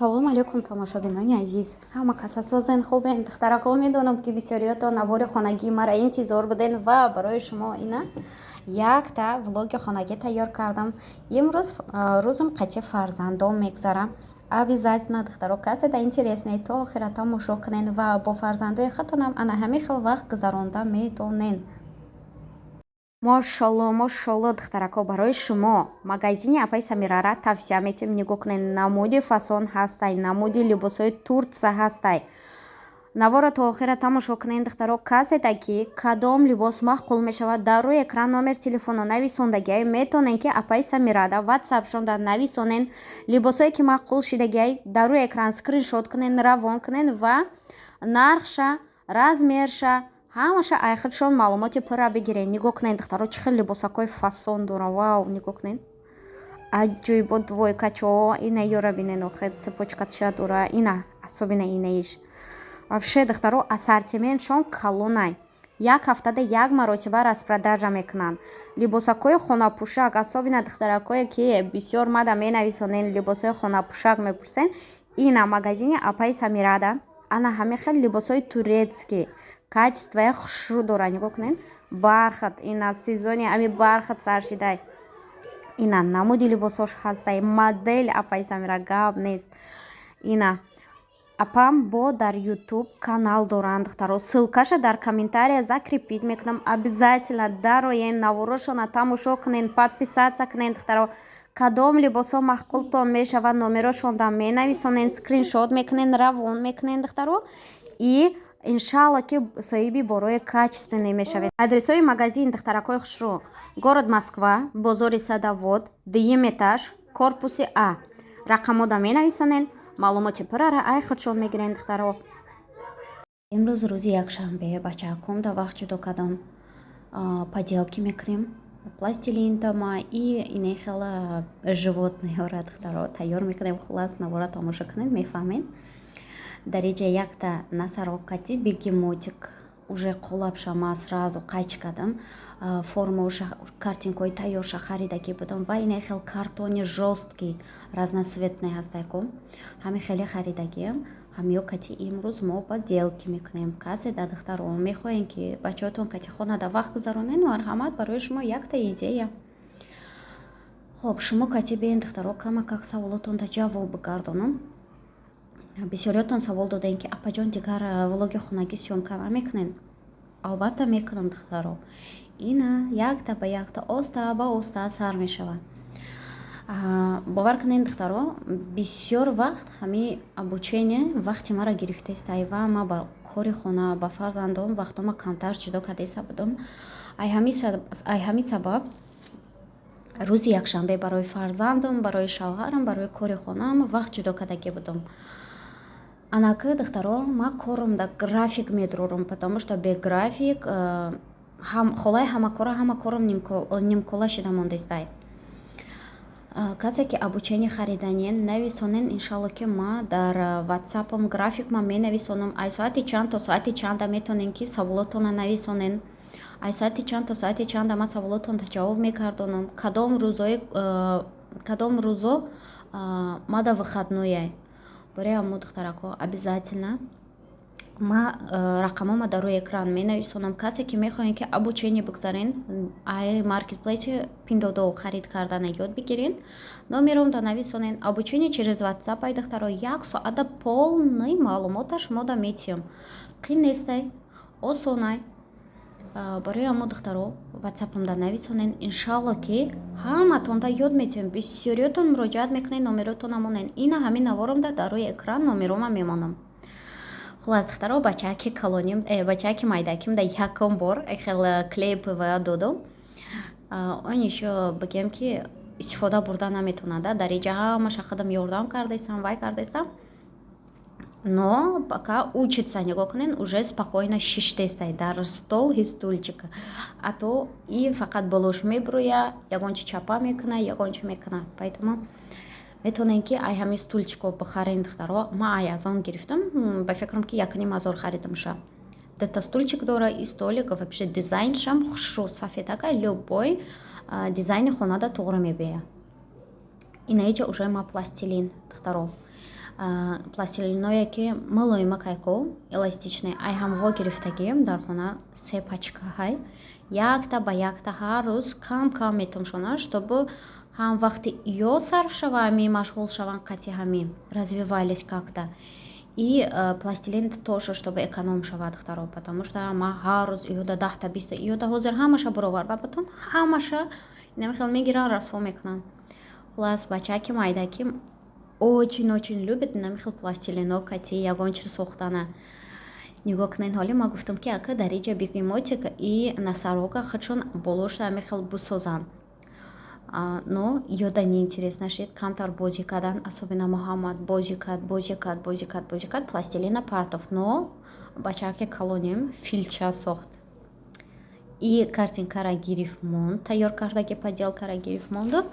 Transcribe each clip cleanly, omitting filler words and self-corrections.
Салому алейкум, тамошобинони азиз! Ҳама каса созен, хубен? Духтарако, медонам, ки бисёриётон навори хонагии мара интизор буден ва барои шумо ина якта влоги хонагӣ тайёр кардам. Имрӯз рӯзам қати фарзандон мегзарам. Обязательно, духтаро, касе да интересно, то охира тамошо кунен ва бо фарзандои худтонам ана ҳамин хел вақт гузаронда метонен. Мошалло, мошалло, духтарако, барои шумо магазини апаи Самирара тавсия метиҳем. Нигоҳ кунед, намуди фасон ҳастай, намуди либосҳои Турция ҳастай. Наворо то охира тамошо кунед, духтаро. Каседа ки кадом либос маъқул мешавад, дар рӯи экран номер телефоно нависондагиай, метонен, ки апаи Самирада ватсапшонда нависонен. Либосҳое ки маъқул шидагиай, дар рӯи экран скриншот кунен, равон кунен ва нархша, размерша, ҳамаша айхудшон маълумоти пурра бигирен. Нигоҳ кунед, духтаро, чӣ хел либосакҳои фасон дора. Вау, нигоҳ кунед, аҷоибо, двойкачо. Ина ёра бинен, охе, цепочкача дора. Ина особенно инаиш вообще, духтаро, ассортиментшон калонай. Як ҳафтада як маротиба распродажа мекунанд. Либосакҳои хонапӯшак, особенно духтаракое ки бисёр мада менависонен, либосҳои хонапӯшак мепурсен, ина магазини апаи Самирада ана ҳамин хел либосҳои турецкий, качествои хушрӯ дора. Нигоҳ кунед, бархат, ина сезони ами бархат сар шидай. Ина намуди либосҳош ҳастай, модель апаи Самира, гап нест. Ина апам бо дар Ютуб канал доранд, духтаро, ссылкаша дар комментария закрепить мекунам. Обязательно дароен, наворошона тамошо кунен, подписаться кунен. Духтаро, кадом либосҳо маъқултон мешавад, номерошонда менависонен, скриншот мекунен, равон мекунен, духтаро, и иншалло, ки соҳиби борои качественный мешавед. Адресҳои магазин, духтаракҳои хушрӯ: город Москва, бозори Садовод, дуюм этаж, корпуси А. Рақамода менависонен, маълумоти пуррара ай худшон мегирен, духтаро. Имрӯз рӯзи якшанбе, бачааком да вақт ҷудо кардам, поделки мекунем, пластилин дома и ине хела животныеҳоро, духтаро, тайёр мекунем. Хулас, навора тамошо кунед, мефаҳмед. Дар иҷа якта носорог кати бегемотик уже қолабша ма сразу қайч кардам, формаша, картинкҳои тайёрша харидагӣ будам ва ине хел картони жёсткий, разноцветный ҳастайко, ҳамин хеле харидагиам. Ҳамё кати имрӯз мо поделки мекунем. Касе да, духтаро, мехоҳем, ки бачаҳотон кати хонада вақт гузаронен, марҳамат, барои шумо якта идея. Хоб, шумо кати биен, духтаро, камакак саволотонда ҷавоб бигардонам. Бисёриётон савол додаем, ки апаҷон, дигар влоги хонагӣ съёмка намекунед? Албатта мекунам, духтаро. Ина якта ба якта, оста ба оста сар мешавад. Бовар кунед, духтаро, бисёр вақт ҳамин обучение вақти маро гирифтаистай ва ма ба кори хона, ба фарзандом вақтома камтар ҷудо кардаиста будам. Ай ҳамин сабаб рӯзи якшанбе барои фарзандам, барои шавҳарам, барои кори хонаам вақт ҷудо кардагӣ будам. Анаки, духтаро, ма корам да график медурорам, потому что бе график холаи ҳама кора, ҳама корам нимкола шида мондаистай. Касе ки обучение хариданien, нависонен. Иншалло, ки ма дар ватсапам график ма менависонам, ай соати чанд то соати чанда метонен, ки саволотона нависонен, ай соати чанд то соати чанда ма саволотонда ҷавоб мекардонам, кадом рӯзои, кадом рӯзо мада выходное. Барои ҳамо, духтарако, обязательно ма рақамома дар рӯи экран менависонам. Касе ки мехоҳем, ки обучение бигзарен, ай маркетплейси Пиндодо харид кардана ёд бигирен, номеромда нависонен. Обучение через ватсап, ай духтаро, як соата полный маълумота шумода метиҳам. Қин нестай, осонай. Барои ҳамо, духтаро, ватсапамда нависонен. Иншалло, ки ҳаматонда ёд метиҳам. Бисёриётон муроҷиат мекунед, номеротона монен. Ина ҳамин наворомда дар рӯи экран номерома мемонам. Хулас, духтаро, бачаки калоним, бачаки майдаким да якум бор хел клей ПВА додум. Он ещё, бигем, ки истифода бурда наметавонад. Дар иҷа ҳамаша худам ёрдам кардаистам, вай кардаистам, но пока учится. Нигоҳ кунед, уже спокойно шиштестай дар стол и стульчик, а то и фақат болош мебурӯя, ягон чи чапа мекуна, ягон чи мекуна. Поэтому метавонем, ки ай ҳамин стульчико бихарем. Духтаро, ма ай аз он гирифтам, ба фикрам, ки 1500 харидамша. Дата стульчик дора и столик. Вообще дизайншам хушрӯ, сафедака, любой дизайни хонада туғри мебея. Инаиҷа уже ма пластилин, духтаро. Пластилиное ки мулоима кайко, эластичный, ай ҳамво гирифтагием. Дар хона се пачка ҳай. Якта ба якта ҳар рӯз кам кам метомшона, чтобы ҳам вақти ё сарф шава, ҳами машғул шаванд қати ҳами, развивались как-то. И пластилин тоже, чтобы эконом шавад, духтаро, потому что ма ҳар рӯз иёда 10-та, 20-та иёда ҳозир ҳамаша бароварда, потом ҳамаша инами хел мегиранд, расво мекунанд. Хулас, бачаки майдаки очень, очень любит инами хел пластилино кати ягон чиз сохтана. Нигоҳ кунед, ҳоли ма гуфтам, ки ака, дар иҷа бегемотик и носорога худшон болоша ҳами хел бисозанд, но ёда неинтересно шид. Камтар бозӣ кардан, особенно Муҳаммад бозӣ кард, бозӣ кард, бозӣ кард, бозӣ кард, пластилина партофт. Но бачаки калонем филча сохт и картинкара гирифт, монд, тайёр кардаги поделкара гирифт, монду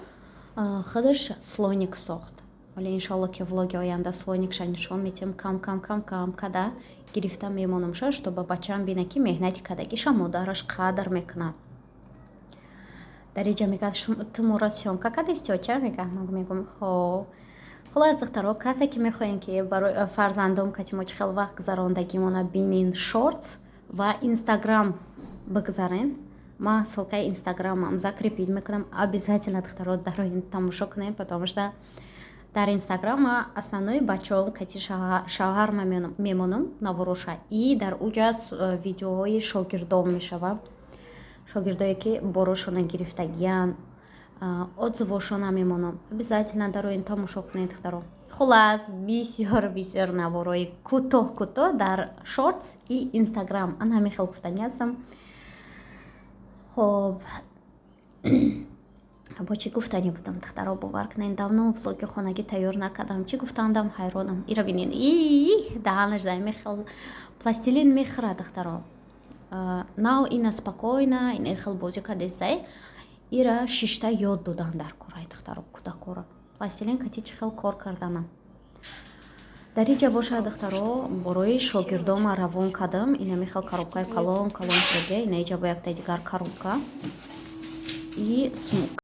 худаш слоник сохт. Вале, иншолло, ки влоги оянда слоникша нишон метиҳем. Кам кам, кам кам када гирифта мемонамша, чтобы бачаам бина, ки меҳнати кардагиша модараш қадр мекунад. Дар иҷа мегӯяд: «Ту моро съёмка кардисти, оча?» Мега. Мегӯм: «Хо». Хулос, духтаро, касе ки мехоҳем, ки барои фарзандом кати мо чӣ хел вақт гузарондагимона бинин, шортс ва Инстаграм бигзарен. Ма ссылкаи Инстаграмам закрепить мекунам обязательно. Духтаро, дароин, тамошо кунем, потому что дар Инстаграм ма основной бачаҳом кати шавҳар мемонам навороша, и дар уҷа видеоҳои шогирдон мешавад, шогирдое ки борошона гирифтагиян, отзывошона мемонам. Обязательно дароин, тамошо кунед, духтаро. Хулас, бисёр, бисёр наворои кӯтоҳ кӯтоҳ дар шортс и Инстаграм. Ан ҳамин хел гуфтанӣ ҳастам. Хоб, бо чӣ гуфтанӣ будам, духтаро? Бовар кунед, давно влоги хонагӣ тайёр накардам. Чӣ гуфтандам, ҳайронам. Ира бинед, даҳанаш дар мехел пластилин мехӯрад, духтаро. Нав ина спокойно ина хел бозӣ кардестай. Ира шишта ёд додан дар кораи, духтаро, кӯдакора пластилин кати чӣ хел кор кардана. Дар иҷа бошад, духтаро, борои шогирдома равон кардам. Ина мехел коробкаи калон калон шуде. Ина иҷа бо якта дигар коробка и сумка.